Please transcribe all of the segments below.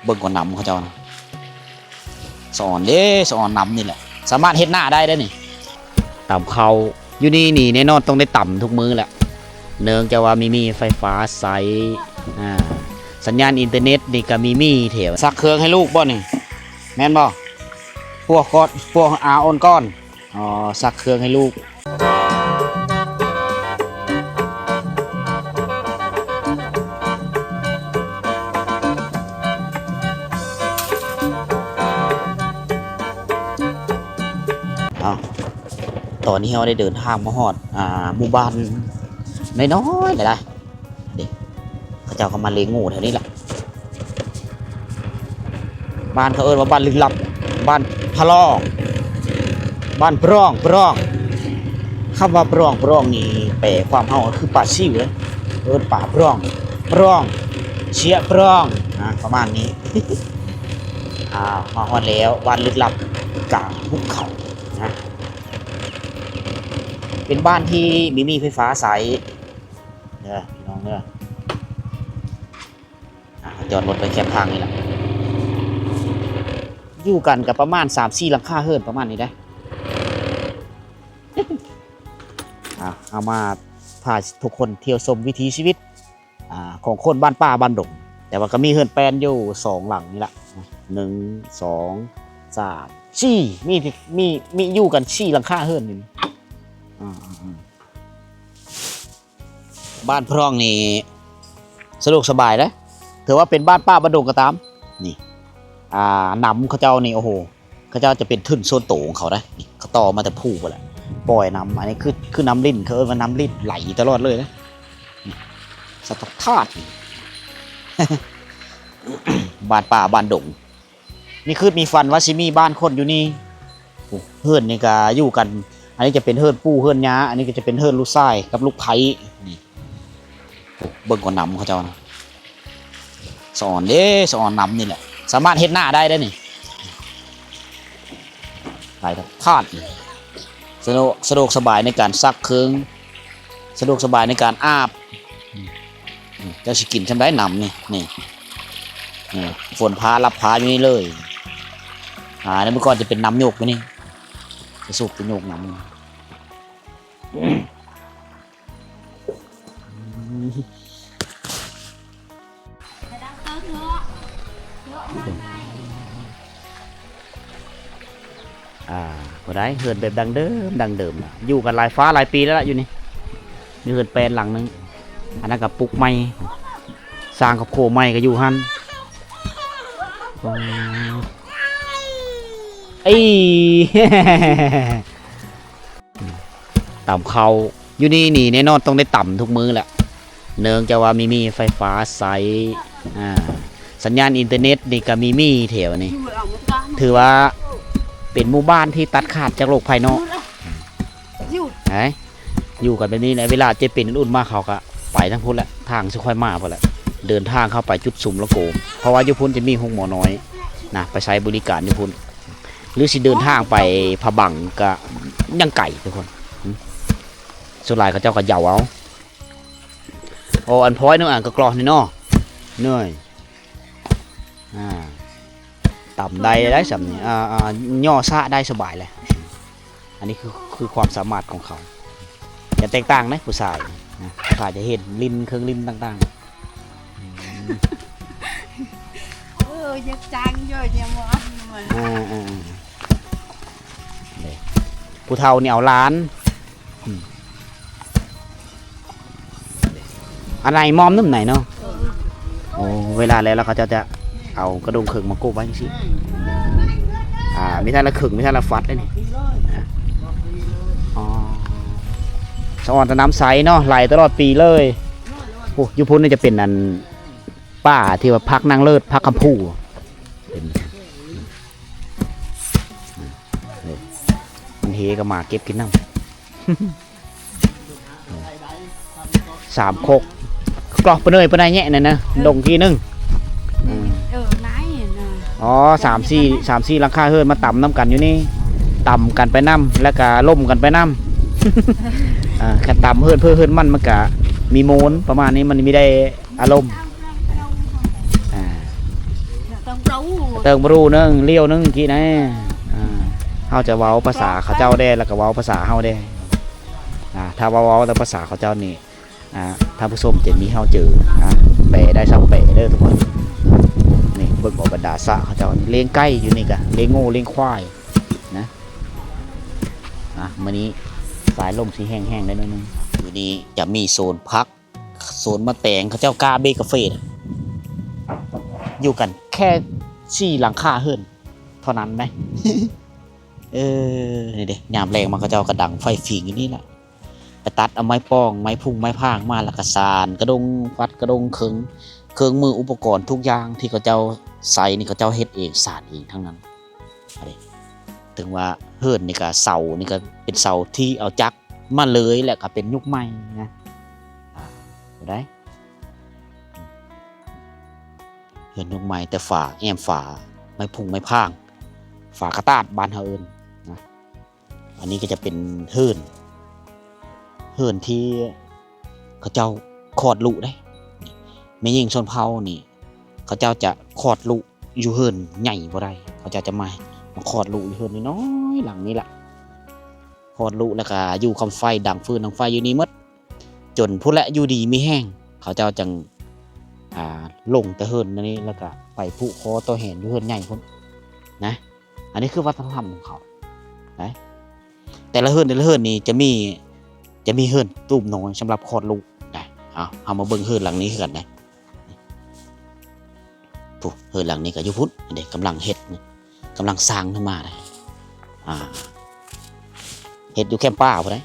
ເບິ່ງກ່ອນ ນ້ຳເຂົາເຈົ້ານະ ສະອອນເດ້ ສະອອນນ້ຳນີ້ແຫຼະ ສາມາດເຮັດນາໄດ້ເດ້ນີ້. ຕຳເຂົ້າຢູ່ນີ້ນີ້ແນ່ນອນຕ້ອງໄດ້ຕຳທຸກມື້ແຫຼະ ເນື່ອງຈາກວ່າມີມີໄຟຟ້າໃຊ້ ອາ ສັນຍານອິນເຕີເນັດນີ້ກໍມີມີແຖວ. ຊັກເຄື່ອງໃຫ້ລູກບໍ່ນີ້ ແມ່ນບໍ່? ພວກກອດ ພວກອາໂອນກ່ອນ. ອໍ ຊັກເຄື່ອງໃຫ້ລູກ. ເອົາ ຕອນນີ້ເຮົາໄດ້ເດີນທາງມາຮອດ ອ່າ ໝູ່ບ້ານນ້ອຍໆ ແລ້ວນະ. ເດ້ ເຂົາເຈົ້າກໍມາເລງງູແຖວນີ້ແຫຼະ. ບ້ານເຂົາເອີ້ນວ່າບ້ານລຶກລັບ ບ້ານພະລອງ ບ້ານປຣອງ ປຣອງ. ຄຳວ່າປຣອງ ປຣອງນີ້ແປຄວາມເຮົາກໍຄືປາຊິວເດ້ ເອີ້ນປາປຣອງ ປຣອງ ເຊຍປຣອງ ອາ ປະມານນີ້. ອາ ມາຮອດແລ້ວ ບ້ານລຶກລັບກາງພູເຂົານະ ເປັນບ້ານທີ່ມີມີໄຟຟ້າໃຊ້ ເດີພີ່ນ້ອງເດີ. ອ່າ ຈອດລົດໄວ້ແຄມທາງນີ້ລະ ຢູ່ກັນກໍປະມານສາມສີ່ຫຼັງຄາເຮືອນປະມານນີ້ເດ້. ອ່າ ເອົາມາພາທຸກຄົນທ່ຽວຊົມວິຖີຊີວິດ ອ່າ ຂອງຄົນບ້ານປ່າບ້ານດົງ ແຕ່ວ່າກໍມີເຮືອນແປ້ນຢູ່ສອງຫຼັງນີ້ລະ ໜຶ່ງ ສອງ ສາມ ສີ່ ມີ ມີ ມີຢູ່ກັນສີ່ຫຼັງຄາເຮືອນຢູ່ນີ້. ອ່າ ອ່າ ອ່າ ບ້ານພຣອງນີ້ສະດວກສະບາຍເດ້ ຖືວ່າເປັນບ້ານປ່າບ້ານດົງກໍຕາມ. ນີ້ ອ່າ ນ້ຳເຂົາເຈົ້ານີ້ ໂອ້ໂຫ ເຂົາເຈົ້າຈະເປັນທຶນສ່ວນໂຕຂອງເຂົາເດ້. ນີ້ ເຂົາຕໍ່ມາແຕ່ພູພຸ້ນແຫຼະ ປ່ອຍນ້ຳ ອັນນີ້ຄື ຄືນ້ຳລິນ ເຂົາເອີ້ນວ່ານ້ຳລິນ ໄຫຼຕະຫຼອດເລີຍເດ້. ນີ້ ສະຕັກທາດ ບ້ານປ່າບ້ານດົງ. ມີຄຶດມີຝັນວ່າຊິມີບ້ານຄົນຢູ່ນີ້. ໂອ້ ເຮືອນນີ້ກະຢູ່ກັນ ອັນນີ້ຈະເປັນເຮືອນປູ່ເຮືອນຍ່າ ອັນນີ້ກໍຈະເປັນເຮືອນລູກຊາຍກັບລູກໃພ້. ນີ້ ໂອ້ ເບິ່ງກ່ອນ ນ້ຳເຂົາເຈົ້ານະ ສະອອນເດ້ ສະອອນນ້ຳນີ້ແຫຼະ ສາມາດເຮັດນາໄດ້ເດ້ນີ້. ຫຼາຍທາດ ສະດວກ ສະດວກສະບາຍໃນການຊັກເຄື່ອງ ສະດວກສະບາຍໃນການອາບ. ອືມ ເຈົ້າຊິກິນຊ່ຳໃດນ້ຳນີ້ ນີ້ ນີ້ ຝົນພາ ລັບພາຢູ່ນີ້ເລີຍ. ອ່າ ໃນເມື່ອກ່ອນຈະເປັນນ້ຳໂຍກຢູ່ນີ້ ຈະສູບໄປໂຍກນ້ຳ. ອ່າ ບໍ່ໄດ້ ເຮືອນແບບດັ້ງເດີມ ດັ້ງເດີມລະ ຢູ່ກັນຫຼາຍຟ້າຫຼາຍປີແລ້ວລະ ຢູ່ນີ້ ມີເຮືອນແປ້ນຫຼັງໜຶ່ງ ອັນນັ້ນກໍປຸກໃໝ່ ສ້າງຄອບຄົວໃໝ່ກໍຢູ່ຫັ້ນ. ເອີຍ ຕຳເຂົ້າຢູ່ນີ້ນີ້ແນ່ນອນຕ້ອງໄດ້ຕຳທຸກມື້ແຫຼະ ເນື່ອງຈາກວ່າມີມີໄຟຟ້າໃຊ້ ອ່າ ສັນຍານອິນເຕີເນັດນີ້ກໍມີມີແຖວນີ້ ຖືວ່າເປັນໝູ່ບ້ານທີ່ຕັດຂາດຈາກໂລກພາຍນອກ. ຢູ່ກັນແບບນີ້ແຫຼະ ເວລາເຈັບເປັນອຸ່ນໆມາ ເຂົາກໍໄປທາງພຸ້ນແຫຼະ ທາງຊິຄ່ອຍມາພຸ້ນແຫຼະ ເດີນທາງເຂົ້າໄປຈຸດສຸມລະໂກ ເພາະວ່າຢູ່ພຸ້ນຈະມີໂຮງໝໍນ້ອຍນະ ໄປໃຊ້ບໍລິການຢູ່ພຸ້ນ. ຫຼືຊິເດີນທາງໄປພະບັງກະຍັງໄກທຸກຄົນ ສ່ວນຫຼາຍເຂົາເຈົ້າກໍເຍົາເອົາ. ໂອ້ ອັນພ້ອຍໜຶ່ງອັນກໍກລອກນີ້ເນາະ ເນີຍ ອ່າ ຕຳໄດ້ ໄດ້ສ່ຳນີ້ ອ່າ ອ່າ ຍໍສາກໄດ້ສະບາຍເລີຍ. ອັນນີ້ຄື ຄືຄວາມສາມາດຂອງເຂົາ ຈະແຕກຕ່າງເດ້ຜູ້ຊາຍນະ ຜູ້ຊາຍຈະເຫັນຫຼິ້ນ ເຄື່ອງຫຼິ້ນຕ່າງໆ. ເອີ ຢາກຈ້າງຢູ່ ຢ່າມາ ອ່າ ອ່າ ນີ້ ຜູ້ເຖົ້ານີ້ເອົາຫຼານ ອືມ ອັນໃນໝອມໜຶ່ມໃນເນາະ. ໂອ້ ເວລາແລ້ວ ແລ້ວເຂົາເຈົ້າຈະເອົາກະດົງເຄິ່ງມາກົບໄວ້ຈັ່ງຊີ້ ອ່າ ມີເທົ່າລະເຄິ່ງ ມີເທົ່າລະຟັດໄດ້ນີ້. ອໍ ສະອອນແຕ່ນ້ຳໃສເນາະ ໄຫຼຕະຫຼອດປີເລີຍ. ໂອ້ ຢູ່ພຸ້ນນີ້ຈະເປັນອັນ ປ່າທີ່ວ່າຜັກນາງເລີດ ຜັກຄຳພູ ເຫັນ ມັນເຫກໍມາເກັບກິນນຳ. ສາມຄົກ ກອກປະເນີຍປະໄນແຍະນັ້ນນະ ດົງທີ່ໜຶ່ງ. ເອີ ຫຼາຍນະ ອໍ ສາມສີ່ ສາມສີ່ຫຼັງຄາເຮືອນມາຕຳນຳກັນຢູ່ນີ້ ຕຳກັນໄປນຳ ແລ້ວກະລົມກັນໄປນຳ. ອ່າ ຄັນຕຳເຮືອນເພີເຮືອນມັນ ມັນກະມີໂມນປະມານນີ້ ມັນມີໄດ້ ອາລົມ ອ່າ ເຕີງບຣູໜຶ່ງ ລ້ຽວໜຶ່ງກີ້ນະ. ອ່າ ເຮົາຈະເວົ້າພາສາເຂົາເຈົ້າແດ່ ແລ້ວກໍເວົ້າພາສາເຮົາແດ່. ອ່າ ຖ້າວ່າເວົ້າແຕ່ພາສາເຂົາເຈົ້ານີ້ ອ່າ ທ່ານຜູ້ຊົມຈະມີເຮົາເຈີນະ ແປໄດ້ຊຳແປເດີທຸກຄົນ. ນີ້ເບິ່ງເອົາບັນດາສະເຂົາເຈົ້າ ລ້ຽງໄກ່ຢູ່ນີ້ກະ ລ້ຽງງົວລ້ຽງຄວາຍນະ. ອ່າ ມື້ນີ້ສາຍລົມຊິແຫ້ງໆໄດ້ໜ້ອຍໜຶ່ງ. ຢູ່ນີ້ຈະມີໂຊນຜັກ ໂຊນໝາກແຕງ ເຂົາເຈົ້າກ້າເບກາເຟນະ ຢູ່ກັນແຄ່ສີ່ຫຼັງຄາເຮືອນເທົ່ານັ້ນໄດ໋. ເອີ ນີ້ເດ້ ຍາມແລງມາເຂົາເຈົ້າກໍດັງໄຟຝິງຢູ່ນີ້ລະ ໄປຕັດເອົາໄມ້ປ່ອງ ໄມ້ພຸ່ງໄມ້ພາງມາ ແລ້ວກໍສານກະດົງ ຟັດກະດົງ ເຄື່ອງ ເຄື່ອງມືອຸປະກອນທຸກຢ່າງທີ່ເຂົາເຈົ້າໃຊ້ນີ້ ເຂົາເຈົ້າເຮັດເອງ ສານເອງທັງນັ້ນ. ອັນນີ້ ເຖິງວ່າເຮືອນນີ້ກະ ເສົານີ້ກະເປັນເສົາທີ່ເອົາຈັກມາເລີຍ ແລ້ວກະເປັນຍຸກໃໝ່ນະ. ອ່າ ເຫັນໄດ໋ ເຮືອນຍຸກໃໝ່ ແຕ່ຝາ ແອ້ມຝາ ໄມ້ພຸ່ງໄມ້ພາງ ຝາກະຕາດ ບ້ານເຮົາເອີ້ນນະ. ອັນນີ້ກໍຈະເປັນເຮືອນ ເຮືອນທີ່ເຂົາເຈົ້າຄອດລູກເດ້. ແມ່ຍິງຊົນເຜົ່ານີ້ ເຂົາເຈົ້າຈະຄອດລູກຢູ່ເຮືອນໃຫຍ່ບໍ່ໄດ້ ເຂົາເຈົ້າຈະມາ ມາຄອດລູກຢູ່ເຮືອນນ້ອຍໆຫຼັງນີ້ລະ. ຄອດລູກແລ້ວກະຢູ່ຄຳໄຟ ດັງຟືນດັງໄຟຢູ່ນີ້ໝົດ ຈົນພຸ້ນແຫຼະ ຢູ່ດີມີແຮງ ເຂົາເຈົ້າຈັ່ງ ອ່າ ລົງແຕ່ເຮືອນນີ້ ແລ້ວກະໄປຜູກຄໍຕໍ່ແຫນຢູ່ເຮືອນໃຫຍ່ພຸ້ນນະ. ອັນນີ້ຄືວັດທະນະທຳຂອງເຂົານະ. ແຕ່ລະເຮືອນ ແຕ່ລະເຮືອນນີ້ຈະມີ ຈະມີເຮືອນຕູບນ້ອຍສຳລັບຄອດລູກນະ. ເອົາ ເຮົາມາເບິ່ງເຮືອນຫຼັງນີ້ຄືກັນນະ. ພຸ້ນ ເຮືອນຫຼັງນີ້ກໍຢູ່ພຸ້ນເດ້ ກຳລັງເຮັດ ກຳລັງສ້າງຂຶ້ນມາເດ້. ອ່າ ເຮັດຢູ່ແຄມປ່າພຸ້ນເດ້.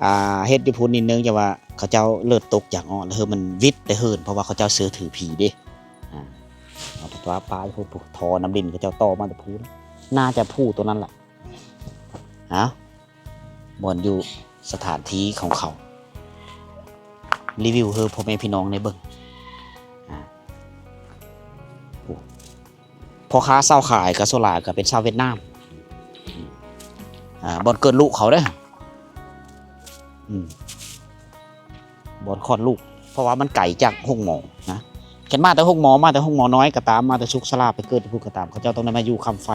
ອ່າ ເຮັດຢູ່ພຸ້ນນີ້ເນື່ອງຈາກວ່າເຂົາເຈົ້າເລີດຕົກຢາກອອກ ແລ້ວມັນວິດແຕ່ເຮືອນ ເພາະວ່າເຂົາເຈົ້າເຊື່ອຖືຜີເດ້. ອ່າ ເອົາໄປປະ ປະຢູ່ພຸ້ນ ທໍ່ນ້ຳລິນເຂົາເຈົ້າຕໍ່ມາແຕ່ພຸ້ນ ໜ້າຈະພູຕົງນັ້ນລະ. ເອົາ ບ່ອນຢູ່ສະຖານທີ່ຂອງເຂົາ ຣີວິວໃຫ້ພໍ່ແມ່ພີ່ນ້ອງໄດ້ເບິ່ງ. ອ່າ ໂອ້ ພໍ່ຄ້າຊາວຂາຍກໍສ່ວນຫຼາຍກໍເປັນຊາວຫວຽດນາມ. ອ່າ ບ່ອນເກີດລູກເຂົາເດ້. ອືມ ບ່ອນຄອດລູກ ເພາະວ່າມັນໄກຈາກໂຮງໝໍນະ. ຄັນມາແຕ່ໂຮງໝໍ ມາແຕ່ໂຮງໝໍນ້ອຍກໍຕາມ ມາແຕ່ສຸກສາລາໄປເກີດຢູ່ພຸ້ນກໍຕາມ ເຂົາເຈົ້າຕ້ອງໄດ້ມາຢູ່ຄຳໄຟ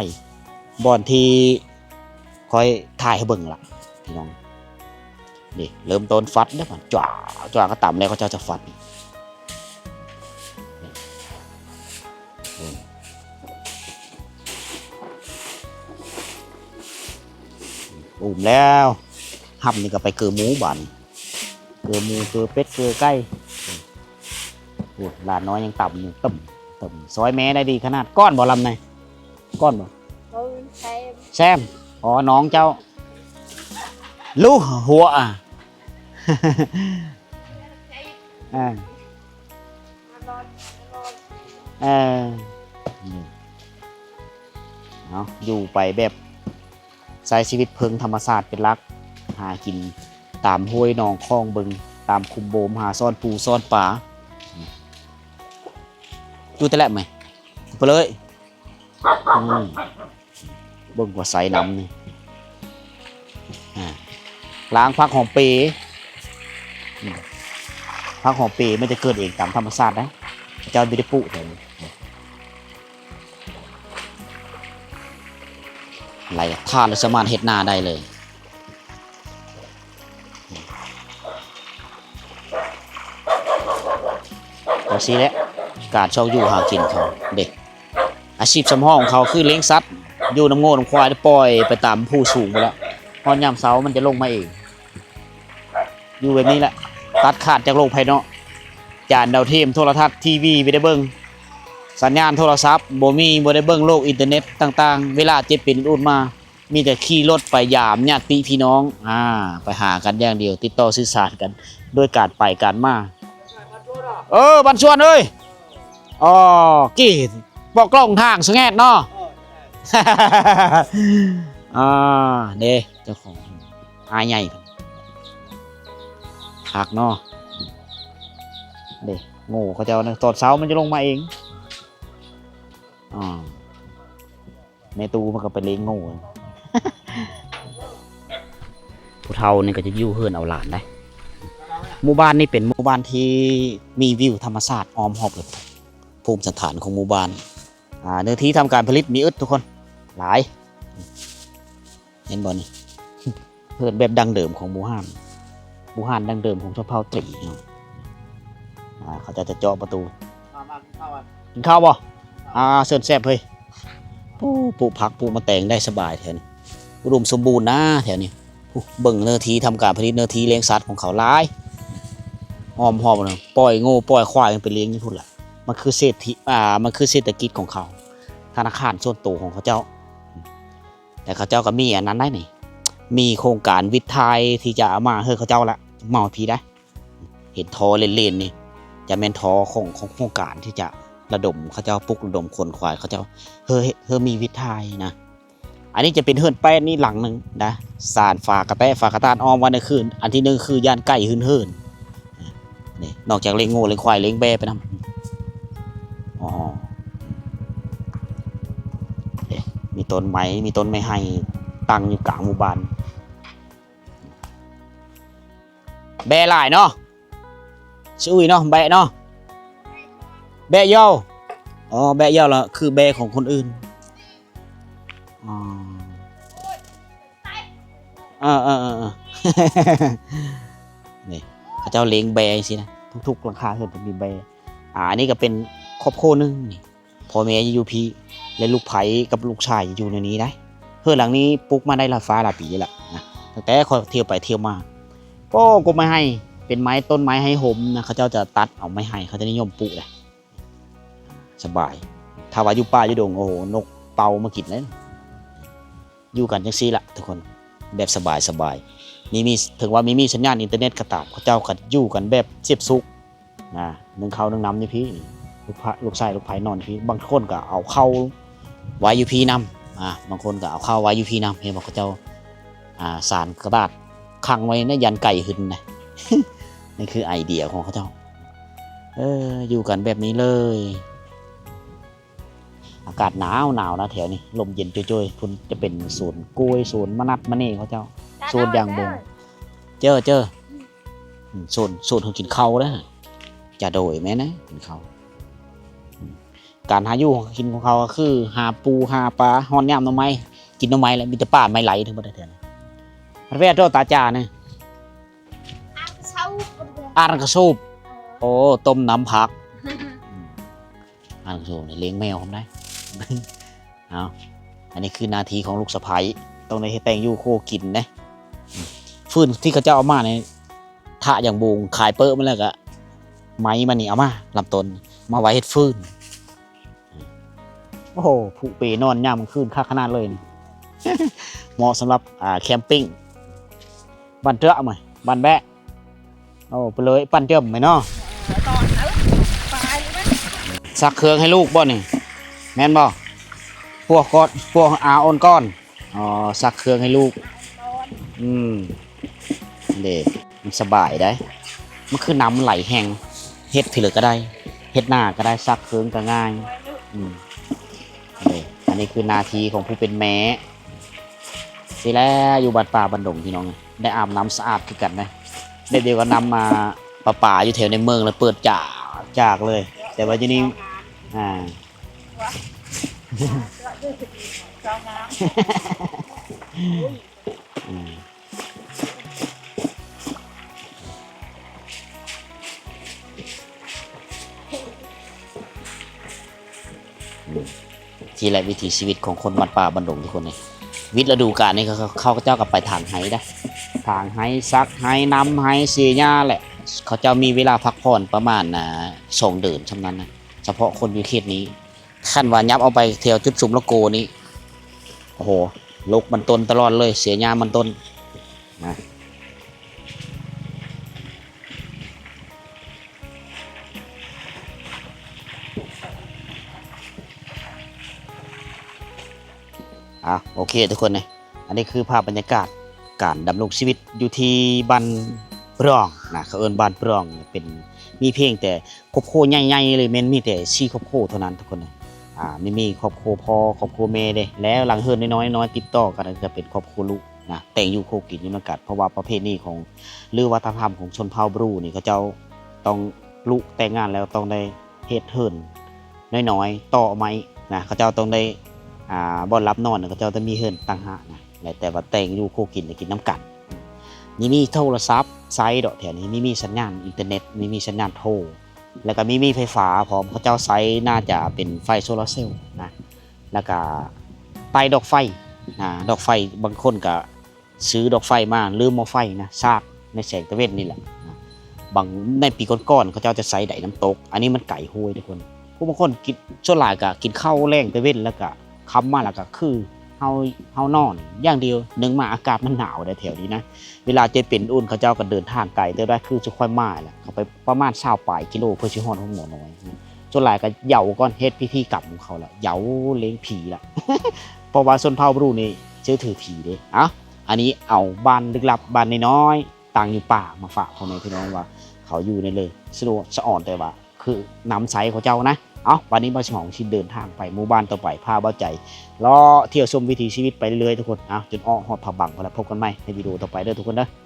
ບ່ອນທີ່ຂ້ອຍຖ່າຍໃຫ້ເບິ່ງລະພີ່ນ້ອງ. ນີ້ເລີ່ມຕົ້ນຟັດເດ້ ມັນຈ້ວາ ຈ້ວາກໍຕຳແລ້ວ ເຂົາເຈົ້າຈະຟັດ. ນີ້ ອູ້ມແລ້ວ ຮັບນີ້ກໍໄປເກີໝູບາດນີ້ ເກີໝູ ເກີເປັດ ເກີໄກ່. ໂອ້ ຫຼານນ້ອຍຍັງຕຳຢູ່ ຕຶ້ມ ຕຶ້ມ ຊ່ອຍແມ່ໄດ້ດີຂະໜາດ. ກ້ອນບໍ່ລຳໃນ ກ້ອນບໍ່? ແຊມ ອໍ ນ້ອງເຈົ້າ ລູກຫົວ ອ່າ ເອີ ເອີ ເອົາ ຢູ່ໄປແບບໃຊ້ຊີວິດເພິ່ງທຳມະຊາດເປັນຫຼັກ ຫາກິນຕາມຫ້ວຍໜອງຂອງເບິ່ງ ຕາມຂຸມໂບມ ຫາຊ້ອນປູຊ້ອນປາ ຢູ່ແຕ່ແຫຼະໄໝ ໄປເລີຍ. ອືມ ເບິ່ງວ່າໃສລຳນີ້ ອ່າ ລ້າງຜັກຫອມເປ ອືມ ຜັກຫອມເປມັນຈະເກີດເອງຕາມທຳມະຊາດນະ ເຈົ້າບໍ່ໄດ້ປູກແຖວນີ້ ໄລ່ທາດແລ້ວສາມາດເຮັດນາໄດ້ເລີຍ. ຈັ່ງຊີ້ແຫຼະ ການຊອກຢູ່ຫາກິນເຂົາເດ້ ອາຊີບສຳຮອງຂອງເຂົາຄືລ້ຽງສັດ ຢູ່ນຳງົວນຳຄວາຍ ປ່ອຍໄປຕາມພູສູງພຸ້ນແຫຼະ ຮອດຍາມເຊົ້າມັນຈະລົງມາເອງ. ຢູ່ແບບນີ້ແຫຼະ ຕັດຂາດຈາກໂລກພາຍນອກ ຈານດາວທຽມ ໂທລະທັດ ທີວີ ບໍ່ໄດ້ເບິ່ງ ສັນຍານໂທລະສັບບໍ່ມີ ບໍ່ໄດ້ເບິ່ງໂລກອິນເຕີເນັດຕ່າງໆ ເວລາເຈັບເປັນອຸດໆມາ ມີແຕ່ຂີ່ລົດໄປຢາມຍາດຕິພີ່ນ້ອງ ອ່າ ໄປຫາກັນຢ່າງດຽວ ຕິດຕໍ່ສື່ສານກັນໂດຍການໄປການມາ. ເອີ ບ້ານສວນເອີຍ ອໍ ກີ້ປອກກລ້ອງທາງສະແງດເນາະ ອ່າ ເດ້ ເຈົ້າຂອງອ້າຍໃຫຍ່ ຄັກເນາະ ເດ້ ໂງ່ເຂົາເຈົ້ານະ ຕອນເຊົ້າມັນຈະລົງມາເອງ ອ່າ. ແມ່ຕູ້ມັນກໍໄປລ້ຽງງູ ຜູ້ເຖົ້ານີ້ກໍຈະຢູ່ເຮືອນເອົາຫຼານໄດ໋. ໝູ່ບ້ານນີ້ເປັນໝູ່ບ້ານທີ່ມີວິວທຳມະຊາດອ້ອມຮອບເລີຍ. ພູມສັນຖານຂອງໝູ່ບ້ານ. ອ່າ ເນື້ອທີ່ທຳການຜະລິດມີອຶດທຸກຄົນ ຫຼາຍ ເຫັນບໍ່ນີ້? ເຮືອນແບບດັ້ງເດີມຂອງບູຮານ ບູຮານດັ້ງເດີມຂອງຊົນເຜົ່າຕີເນາະ. ອ່າ ເຂົາເຈົ້າຈະເຈາະປະຕູ. ມາ ມາກິນເຂົ້າກັນ ກິນເຂົ້າບໍ່? ອ່າ ເຊີນແຊບເຮີ້ຍ. ປູກ ປູກຜັກ ປູກໝາກແຕງໄດ້ສະບາຍແຖວນີ້ ອຸດົມສົມບູນນະແຖວນີ້. ປູກ ເບິ່ງເນື້ອທີ່ທຳການຜະລິດ ເນື້ອທີ່ລ້ຽງສັດຂອງເຂົາຫຼາຍ ອ້ອມຮອບນະ ປ່ອຍງົວປ່ອຍຄວາຍໄປລ້ຽງຢູ່ພຸ້ນລະ. ມັນຄືເສດທິ ອ່າ ມັນຄືເສດຖະກິດຂອງເຂົາ ທະນາຄານສ່ວນໂຕຂອງເຂົາເຈົ້າ. ແຕ່ເຂົາເຈົ້າກໍມີອັນນັ້ນໄດ໋ນີ້ ມີໂຄງການວິດຖ່າຍທີ່ຈະເອົາມາໃຫ້ເຂົາເຈົ້າລະ ເອົາມາໃຫ້ພີ້ໄດ໋. ເຫັນທໍ່ເລນໆນີ້ ຈະແມ່ນທໍ່ຂອງ ຂອງໂຄງການທີ່ຈະລະດົມເຂົາເຈົ້າ ປຸກລະດົມຂົນຂວາຍເຂົາເຈົ້າ ເຮີ ເຮີມີວິດຖ່າຍນະ. ອັນນີ້ຈະເປັນເຮືອນແປ້ນນີ້ຫຼັງໜຶ່ງນະ ສານຝາກະແຕະຝາກະຕານອ້ອມໄວ້ໃນຄືນ. ອັນທີໜຶ່ງຄືຢ້ານໄກ່ຫຶນເຫີນ ນີ້ ນອກຈາກລ້ຽງງົວລ້ຽງຄວາຍລ້ຽງແບ້ໄປນຳ. ອໍ ເອີ ມີຕົ້ນໄມ້ ມີຕົ້ນໄມ້ໄຮຕັ້ງຢູ່ກາງໝູ່ບ້ານ. ແບ້ຫຼາຍເນາະ ຊື່ອຸ້ຍເນາະ ແບ້ເນາະ ແບ້ເຍົາ. ອໍ ແບ້ເຍົາລະຄືແບ້ຂອງຄົນອື່ນ. ອໍ ເອີໆໆໆ ນີ້ ເຂົາເຈົ້າລ້ຽງແບ້ຈັ່ງຊີ້ນະ ທຸກໆຫຼັງຄາເຮືອນຈະມີແບ້. ອ່າ ອັນນີ້ກໍເປັນຄອບຄົວໜຶ່ງນີ້ ພໍ່ແມ່ຢູ່ພີ້ ແລະ ລູກໃພ້ກັບລູກຊາຍຢູ່ໃນນີ້ໄດ໋. ເຮືອນຫຼັງນີ້ປຸກມາໄດ້ຫຼາຍຟ້າຫຼາຍປີແລ້ວນະ ຕັ້ງແຕ່ຂ້ອຍທ່ຽວໄປທ່ຽວມາ. ໂອ້ ກົກໄມ້ໄຮ ເປັນໄມ້ ຕົ້ນໄມ້ໄຮຫົມນະ ເຂົາເຈົ້າຈະຕັດເອົາໄມ້ໄຮ ເຂົາຈະນິຍົມປູກເດ້. ສະບາຍ ຖ້າວ່າຢູ່ປ່າຢູ່ດົງ ໂອ້ໂຫ ນົກເປົ່າມາກິນເລີຍ. ຢູ່ກັນຈັ່ງຊີ້ລະທຸກຄົນ ແບບສະບາຍໆ. ມີ ມີ ເຖິງວ່າມີ ມີສັນຍານອິນເຕີເນັດກໍຕາມ ເຂົາເຈົ້າກໍຢູ່ກັນແບບສຽບສຸກນະ ໜຶ້ງເຂົ້າໜຶ້ງນ້ຳຢູ່ພີ້. ລູກ ລູກຊາຍລູກໃພ້ນອນຢູ່ພີ້ ບາງຄົນກໍເອົາເຂົ້າໄວ້ຢູ່ພີ້ນຳ ອ່າ ບາງຄົນກໍເອົາເຂົ້າໄວ້ຢູ່ພີ້ນຳ. ເຫັນບໍ່ ເຂົາເຈົ້າ ອ່າ ສານກະດາດຂັງໄວ້ໃນຢ້ານໄກ່ຫຶນນະ. ນີ້ຄືໄອເດຍຂອງເຂົາເຈົ້າ ເອີ ຢູ່ກັນແບບນີ້ເລີຍ. ອາກາດໜາວໆນະແຖວນີ້ ລົມເຢັນໂຈຍໆ. ພຸ້ນຈະເປັນສວນກ້ວຍ ສວນມະນັດມະເນເຂົາເຈົ້າ ສວນຢາງບົງ. ເຈີ ເຈີ ອືມ ສວນ ສວນເຮົາກິນເຂົ້າເດ້ ຈະໂດຍແມ່ນນະ ກິນເຂົ້າ. ອືມ ການຫາຢູ່ຫາກິນຂອງເຂົາກໍຄືຫາປູຫາປາ ຮອດຍາມໜໍ່ໄມ້ ກິນໜໍ່ໄມ້ແຫຼະ ມີແຕ່ປ່າໄມ້ໄຫຼທັງໝົດແຖວນີ້. ແວ່ໂຕຕາຈານະ ອ່ານກະສູບ ໂອ້ ຕົ້ມນ້ຳຜັກ ອ່ານກະສູບນີ້ລ້ຽງແມວພ້ອມໄດ໋. ເອົາ ອັນນີ້ຄືໜ້າທີ່ຂອງລູກສະໃພ້ ຕ້ອງໄດ້ເຮັດແຕ່ງຢູ່ຄົວກິນເດ້. ຟືນທີ່ເຂົາເຈົ້າເອົາມານີ້ ຖະຢ່າງໂບງ ຂາຍເປິ້ມາແລ້ວກະໄມ້ມັນນີ້ເອົາມາ ລຳຕົ້ນມາໄວ້ເຮັດຟືນ. ໂອ້ໂຫ ຜຸເປນອນຍາມກາງຄືນຄັກຂະໜາດເລີຍນີ້ ເໝາະສຳລັບ ອ່າ ແຄມປິງ. ບ້ານເຕືອມາ ບ້ານແບະ ໂອ້ ໄປເລີຍ ປັ້ນເຈີມໄປເນາະ ເອີ ຕອນເອີ ປາຍເລີຍ ຊັກເຄື່ອງໃຫ້ລູກບໍ່ນີ້ ແມ່ນບໍ່? ພວກກອດ ພວກອາໂອນກ່ອນ ອໍ ຊັກເຄື່ອງໃຫ້ລູກ ອືມ ເດ້ ມັນສະບາຍໄດ໋ ມັນຄືນ້ຳໄຫຼແຮງ ເຮັດພີ້ເລີຍກໍໄດ້ ເຮັດໜ້າກໍໄດ້ ຊັກເຄື່ອງກໍງ່າຍ ອືມ ເດ້ ອັນນີ້ຄືໜ້າທີ່ຂອງຜູ້ເປັນແມ່. ຊີ້ແຫຼະ ຢູ່ບ້ານປ່າບ້ານດົງ ພີ່ນ້ອງ ໄດ້ອາບນ້ຳສະອາດຄືກັນນະ ແບບດຽວກັບນ້ຳ ອ່າ ປະປາຢູ່ແຖວໃນເມືອງ ແລ້ວເປີດຈາກ ຈາກເລີຍ ແຕ່ວ່າຢູ່ນີ້ ອ່າ ອືມ ອືມ ທີ່ແຫຼະ ວິຖີຊີວິດຂອງຄົນບ້ານປ່າບ້ານດົງທຸກຄົນນີ້ ວິດລະດູການນີ້ ເຂົາ ເຂົາເຈົ້າກໍໄປຖາງໄຮ່ເດ້ ຖາງໄຮ່ ສັກໄຮ່ ນຳໄຮ່ ເສຍຫຍ້າແຫຼະ ເຂົາເຈົ້າມີເວລາພັກຜ່ອນປະມານ ອ່າ ສອງເດືອນຊ່ຳນັ້ນນະ ສະເພາະຄົນຢູ່ເຂດນີ້. ຄັນວ່າຫຍັບອອກໄປແຖວຈຸດຊຸມລະໂກນີ້ ໂອ້ໂຫ ລົກມັນຕົ້ນຕະຫຼອດເລີຍ ເສຍຫຍ້າມັນຕົ້ນນະ. ອ່າ ໂອເຄທຸກຄົນເນາະ ອັນນີ້ຄືພາບບັນຍາກາດການດຳລົງຊີວິດຢູ່ທີ່ບ້ານປອງນະ ເຂົາເອີ້ນບ້ານປອງ ເປັນ ມີພຽງແຕ່ຄອບຄົວໃຫຍ່ໆເລີຍ ແມ່ນມີແຕ່ສີ່ຄອບຄົວເທົ່ານັ້ນທຸກຄົນເນາະ ອ່າ ມີ ມີຄອບຄົວພໍ່ ຄອບຄົວແມ່ເດ້ ແລ້ວຫຼັງເຮືອນນ້ອຍໆຕິດຕໍ່ກັນ ກໍຈະເປັນຄອບຄົວລຸນະ ແຕ່ງຢູ່ຄົວກິນຢູ່ນຳກັນ ເພາະວ່າປະເພນີຂອງ ຫຼື ວັດທະນະທຳຂອງຊົນເຜົ່າບຣູນີ້ ເຂົາເຈົ້າຕ້ອງລຸແຕ່ງງານແລ້ວຕ້ອງໄດ້ເຮັດເຮືອນ ນ້ອຍໆ ຕໍ່ໄມ້ນະ ເຂົາເຈົ້າຕ້ອງໄດ້ ອ່າ ບ່ອນຫຼັບນອນ ເຂົາເຈົ້າຕ້ອງມີເຮືອນຕ່າງຫາກນະ ແລ້ວແຕ່ວ່າແຕ່ງຢູ່ຄູ່ກິນ ແລ້ວກິນນຳກັນ. ມີ ມີໂທລະສັບໃຊ້ດອກແຖວນີ້ ມີ ມີສັນຍານອິນເຕີເນັດ ມີ ມີສັນຍານໂທ ແລ້ວກໍມີ ມີໄຟຟ້າພ້ອມ ເຂົາເຈົ້າໃຊ້ໜ້າຈະເປັນໄຟໂຊລາເຊວນະ ແລ້ວກໍໃຕ້ດອກໄຟນະ ດອກໄຟ ບາງຄົນກໍ ຊື້ດອກໄຟມາ ຫຼື ໝໍ້ໄຟນະ ສາກໃນແສງຕາເວັນນີ້ແຫຼະນະ. ບາງ ໃນປີກ່ອນໆ ເຂົາເຈົ້າຈະໃຊ້ໃດນ້ຳຕົກ ອັນນີ້ມັນໄກໂຮຍທຸກຄົນ. ຜູ້ບາງຄົນກິນ ສ່ວນຫຼາຍກໍກິນເຂົ້າແລງຕາເວັນ ແລ້ວກໍຄ່ຳມາແລ້ວກໍຄືເຮົາ ເຮົານອນຢ່າງດຽວ. ໜຶ່ງມາອາກາດມັນໜາວໃດແຖວນີ້ນະ ເວລາເຈັບເປັນອຸ່ນ ເຂົາເຈົ້າກໍເດີນທາງໄກເຕີບໄດ໋ ຄືຈຸຂ້ອຍມາແຫຼະ ເຂົາໄປປະມານຊາວປາຍກິໂລ ເພື່ອຊິຮອດໂຮງໝໍນ້ອຍ. ສ່ວນຫຼາຍກໍເຢາກ່ອນ ເຮັດພິທີກຳຂອງເຂົາລະ ເຢາເລັງຜີລະ ເພາະວ່າຊົນເຜົ່າບຣູນີ້ເຊື່ອຖືຜີເດ້. ເອົ້າ ອັນນີ້ເອົາບ້ານລຶກລັບບ້ານນ້ອຍໆ ຕັ້ງຢູ່ປ່າມາຝາກພໍ່ແມ່ພີ່ນ້ອງວ່າ ເຂົາຢູ່ໃນເລີ ສະດວກສະອອນ ແຕ່ວ່າຄືນຳໃຊ້ເຂົາເຈົ້ານະ. ເອົ້າ ບັດນີ້ບ່າວສະຫອງຊິເດີນທາງໄປໝູ່ບ້ານຕໍ່ໄປ ພາບ່າວໃຈເລາະທ່ຽວຊົມວິຖີຊີວິດໄປເລື້ອຍໆ ທຸກຄົນ. ເອົ້າ ຈົນເອາະຮອດຜາບັງພຸ້ນລະ ພົບກັນໃໝ່ໃນວິດີໂອຕໍ່ໄປເດີທຸກຄົນເດີ.